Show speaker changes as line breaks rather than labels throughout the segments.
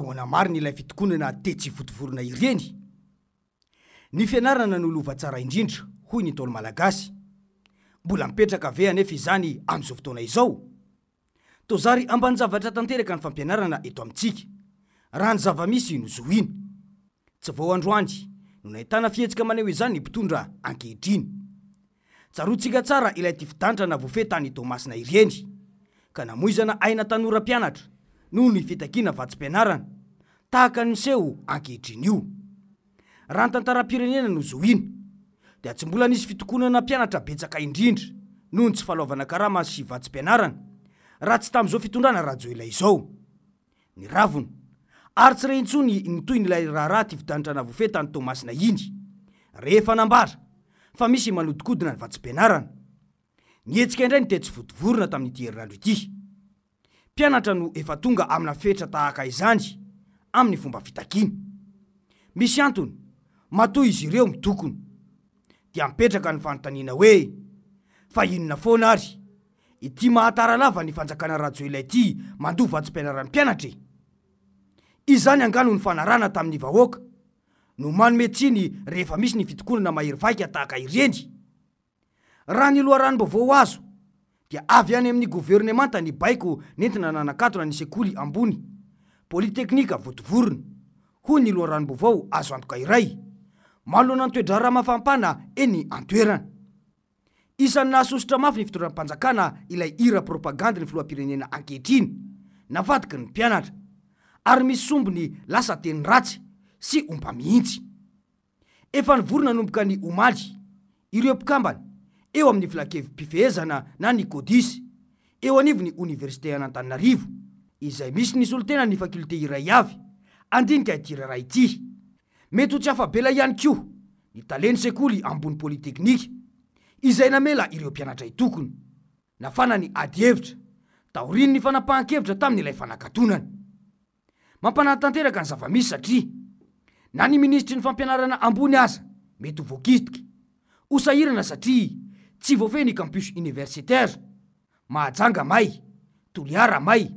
Ahoana marina ilay fitokonana tetsy Vontovorona ireny? Ny fianarana no lova tsara indrindra, hoy ny Ntaolo Malagasy. Mbola mipetraka ve anefa izany amin'izao fotoana izao? Toa zary ambanin-javatra tanteraka ny fampianarana eto amintsika, raha ny zava-misy no zohiana. Tsy vao androany no nahitana fihetsika maneho izany ny mpitondra ankehitriny. Tsaroantsika tsara ilay tifi-danitra voafehy tany Toamasina ireny, ka namoizana aina tanora mpianatra noho ny fitakiana vatsim-pianarana, tahaka ny miseho ankehitriny io. Raha ny tantaram-pirenena no zohiana, dia tsy mbola nisy fitokonana mpianatra betsaka indrindra noho ny tsy fahaloavana karama sy vatsim-pianarana, raha tsy tamin'izao fitondrana Rajoelina izao. Ny ravina. Ary tsy re intsony ny tohin'ilay raharaha tifi-danitra voafehy tany Toamasina iny, rehefa nambara fa misy manodinkodina ny vatsim-pianarana. Nihetsika indray ny tetsy Vontovorona tamin'ity herinandro ity. Mpianatra no efa tonga amina fetra tahaka izany amin'ny fomba fitakiana. Misy antony matoa izy ireo mitokona. Dia mipetraka ny fanontaniana hoe, fa inona foana ary ity mahatara lava ny fanjakana Rajoelina ity mandoa vatsim-pianaran'ny mpianatra e? Izany angaha no nifanarahana tamin'ny vahoaka no manome tsiny rehefa misy ny fitokonana mahery vaika tahaka ireny? Raha ny loharanom-baovao azo dia avy any amin'ny governemanta ny baiko nentina nanakatona ny sekoly ambony Politeknika Vontovorona, hoy ny loharanom-baovao azo antoka iray, manoloana ny toe-draharaha mafampana eny an-toerana. Isan'ny nahasosotra mafy ny fitondram-panjakana ilay hira propagandin'ny filoham-pirenena ankehitriny, navadiky ny mpianatra, ary misy sombiny lasa teny ratsy sy ompa mihitsy. Efa nivory nanomboka ny omaly ireo mpikambana eo amin'ny filankevi-pifehezana na ny Codis eo anivon'ny oniversitean'Antananarivo, izay misy ny solontenan'ny fakilte iray avy handinika ity raharaha ity. Mety ho tsy afa-bela ihany koa ny talen'ny sekoly ambony politeknika izay namela ireo mpianatra hitokona. Nafana ny adihevitra taorian'ny fanapahan-kevitra tamin'ilay fanakatonana. Mampanahy tanteraka ny zava-misy satria na ny minisitry ny fampianarana ambony aza mety ho voakitika. Ho sahirana satria tsy voafehy ny campus universitaire. Mahajanga may, Toliara may,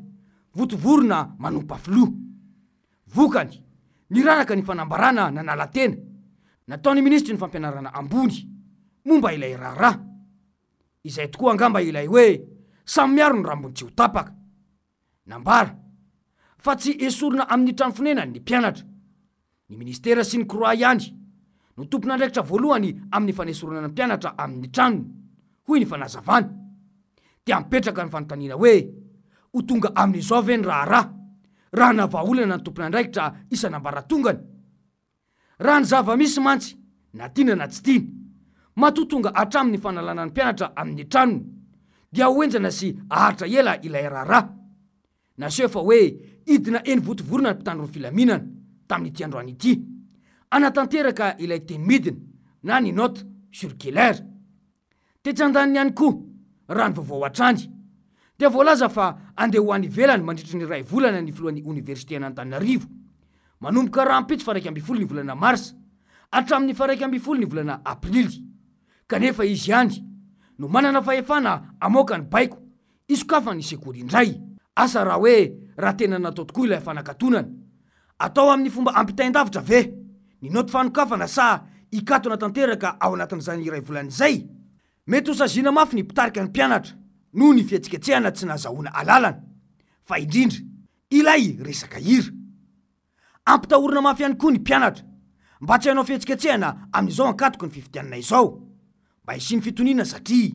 Vontovorona manompa filoha. Vokany, niraraka ny fanambarana nanala tena nataon'ny minisitry ny fampianarana ambony momba ilay raharaha. Izay tokoa angamba ilay hoe samy miaro ny rambony tsy ho tapaka. Nambara fa tsy esorina amin'ny trano fonenany ny mpianatra. Ny minisitera sy ny Croix ihany no tompon'andraikitra voalohany amin'ny fanesorana ny mpianatra amin'ny tranony, hoy ny fanazavana. Dia mipetraka ny fanontaniana hoe, ho tonga amin'izao ve ny raharaha raha navahaolana ny tompon'andraikitra isan'ambaratongany? Raha ny zava-misy mantsy, na tiana na tsy tiana, matoa tonga hatramin'ny fanalana ny mpianatra amin'ny tranony, dia ho henjana sy haharitra ela ilay raharaha. Naseho fa hoe hidina eny Vontovorona ny mpitandro ny filaminana, tamin'ity androany ity, hanatanteraka ilay teny midina na ny note circulaire. Tetsy andaniny ihany koa, raha ny vaovao hatrany, dia voalaza fa handeha ho any ivelany mandritry ny iray volana ny filohan'ny oniversiten'Antananarivo, manomboka rahampitso faha 11 ny volana marsa hatramin'ny faha 11 ny volana aprily, kanefa izy ihany no manana fahefana hamoaka ny baiko hisokafan'ny sekoly indray. Asa raha hoe raha tena natao tokoa ilay fanakatonana. Atao amin'ny fomba ampitain-davitra ve ny naoty fanokafana sa hikatona tanteraka ao anatin'izany iray volana izay? Mety ho saziana mafy ny mpitarika ny mpianatra noho ny fihetsiketsehana tsy nahazahoana alalana, fa indrindra ilay resaka hira. Ampitahorina mafy ihany koa ny mpianatra mba tsy hanao fihetsiketsehana amin'izao ankatoky ny fifidianana izao, mba hisian'ny fitoniana satria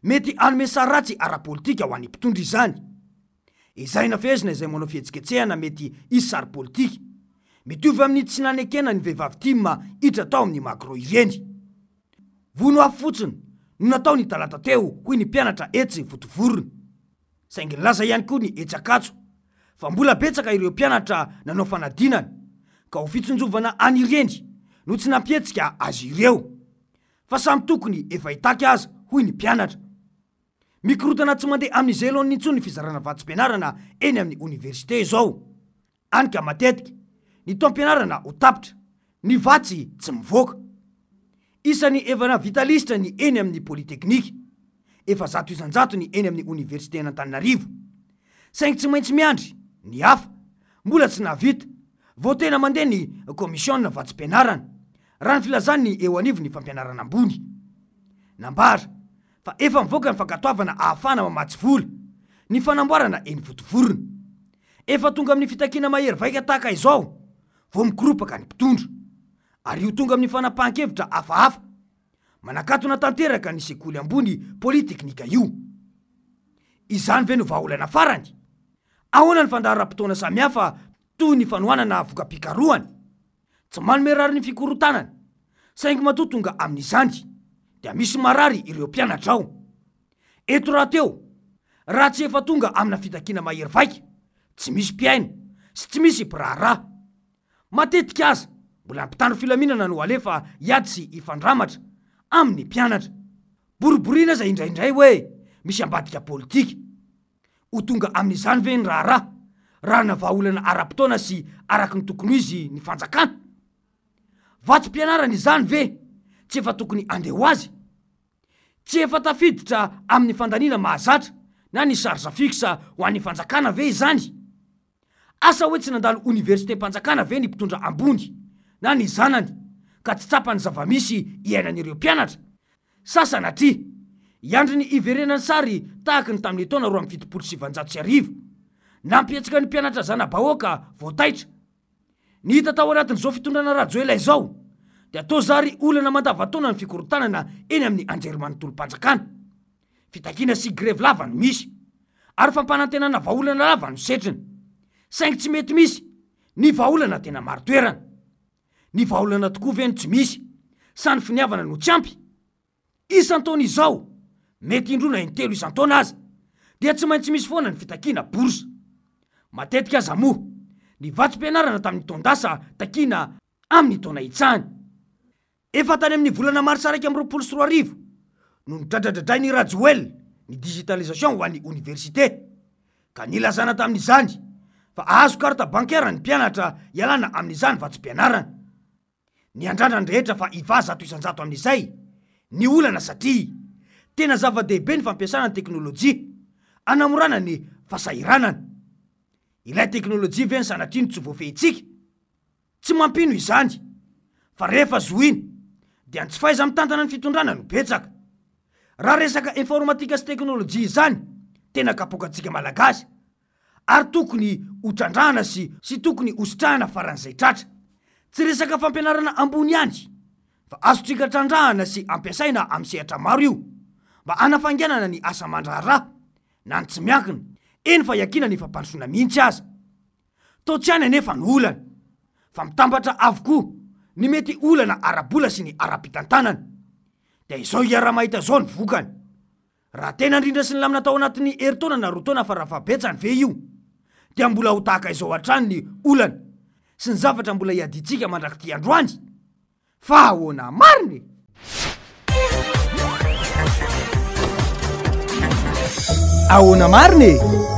mety hanome sary ratsy ara-politika ho an'ny mpitondra izany. Ezahina fehezina izay manao fihetsiketsehana mety hisy sary politika, mitovy amin'ny tsy nanekena ny vehivavy tim hiditra tao amin'ny Magro ireny. Vono afo fotsiny no natao ny talata teo hoy ny mpianatra etsy Vontovorona. Saingy nilaza ihany koa ny etsy Ankatso fa mbola betsaka ireo mpianatra nanao fanadinana ka ho fitsinjovana an'ireny no tsy nampihetsika azy ireo. Fa samy tokony efa hitaky aza hoy ny mpianatra. Mikorontana tsy mandeha amin'ny izay laoniny intsony ny fizarana vatsim-pianarana eny amin'ny oniversite izao. Any ka matetika, ny taom-pianarana ho tapitra, ny vatsy tsy mivoaka. Isan'ny efa nahavita lisitra ny eny amin'ny Politeknika. Efa 100% ny eny amin'ny oniversiten'Antananarivo. Saingy tsy maintsy miandry ny hafa. Mbola tsy nahavita, vao tena mandeha ny Commission vatsim-pianarana, raha ny filazan'ny eo anivon'ny fampianarana ambony. Nambara fa efa mivoaka ny fankatoavana ahafahana mamatsy vola ny fanamboarana eny Vontovorona. Efa tonga amin'ny fitakiana mahery vaika tahaka izao vao mikoropaka ny mpitondra. Ary ho tonga amin'ny fanapahan-kevitra hafahafa manakatona tanteraka ny sekoly ambony politeknika io. Izany ve no vahaolana farany? Ahoana ny fandaharam-potoana samihafa toy ny fanohanana voka-pikarohana? Tsy manome rariny fikorontanana, saingy matoa tonga amin'izany dia misy marary ireo mpianatra ao. Eto rahateo, raha tsy efa tonga amina fitakiana mahery vaika, tsy misy mpihaino sy tsy misy mpiraharaha. Matetika aza, mbola mpitandro filaminana no alefa hiady sy hifandramatra amin'ny mpianatra. Boriboriana aza indraindray hoe misy ambadika politika. Ho tonga amin'izany ve ny raharaha raha na vahaolana ara-potoana sy araka ny tokony ho izy ny fanjakana? Vatsim-pianarana izany ve tsy efa tokony handeha ho azy? Tsy efa tafiditra amin'ny fandaniana mahazatra na ny charge fixe ho an'ny fanjakana ve izany? Asa hoe tsy nandalo oniversitem-panjakana ve ny mpitondra ambony na ny zanany ka tsy tsapa ny zava-misy iainan'ireo mpianatra? Sa sanatria hiandry ny hiverenan'ny sary tahaky ny tamin'ny taona 1972 nampihetsika ny mpianatra zana-bahoaka vao taitra? Ny hita tao anatin'izao fitondrana Rajoelina izao dia toa zary olana mandavantaona ny fikorontanana eny amin'ny anjerimanontolom-panjakana. Fitakiana sy grevy lava no misy, ary fampanantenana vahaolana lava no setriny. Saingy tsy mety misy ny vahaolana tena marin-toerana. Ny vahaolana tokoa ve no tsy misy sa ny finiavana no tsy ampy? Isan-taona izao, mety indroa na intelo isan-taona aza, dia tsy maintsy misy foana ny fitakiana bourse. Matetika aza moa, ny vatsim-pianarana tamin'ny taon-dasa takiana amin'ny taona itsany. Efa tany amin'ny volana marsa 2021 no nodradradradrain'i Rajoel ny digitalisation ho an'ny oniversite, ka nilazana tamin'izany fa hahazo carte bancaire ny mpianatra hialana amin'izany vatsim-pianarana. Niandrandra ny rehetra fa hivaha 100% amin'izay ny olana satria tena zava-dehibe ny fampiasana ny teknolojia hanamorana ny fahasahiranana. Ilay teknolojia ve ny sanatria no tsy voafehintsika? Tsy mampino izany fa rehefa zohina dia ny tsy fahaiza-mitantana ny fitondrana no betsaka. Raha resaka informatika sy teknolojia izany tena kapokantsika Malagasy ary tokony ho trandrahana sy sy tokony ho sitrahana faran'izay tratra. Tsy resaka fampianarana ambony ihany fa azontsika trandrahana sy ampiasaina amin'ny sehatra maro io mba hanafainganana ny asa aman-draharaha na ny tsy miankina, eny fa hiakiana ny fampandrosoana mihitsy aza. Toa tsy any anefa no olana, fa mitambatra avokoa ny mety olana ara-bola sy ny ara-pitantanana. Dia izao iaraha-mahita izao ny vokany. Raha tena ndrindra sy nilamina tao anatin'ny herintaona na roa taona farafahabetsany ve io, dia mbola ho tahaka izao hatrany ny olana sy ny zavatra mbola iadiantsika mandrak'ity androany? Fa ahoana marina e?
Ahoana marina e?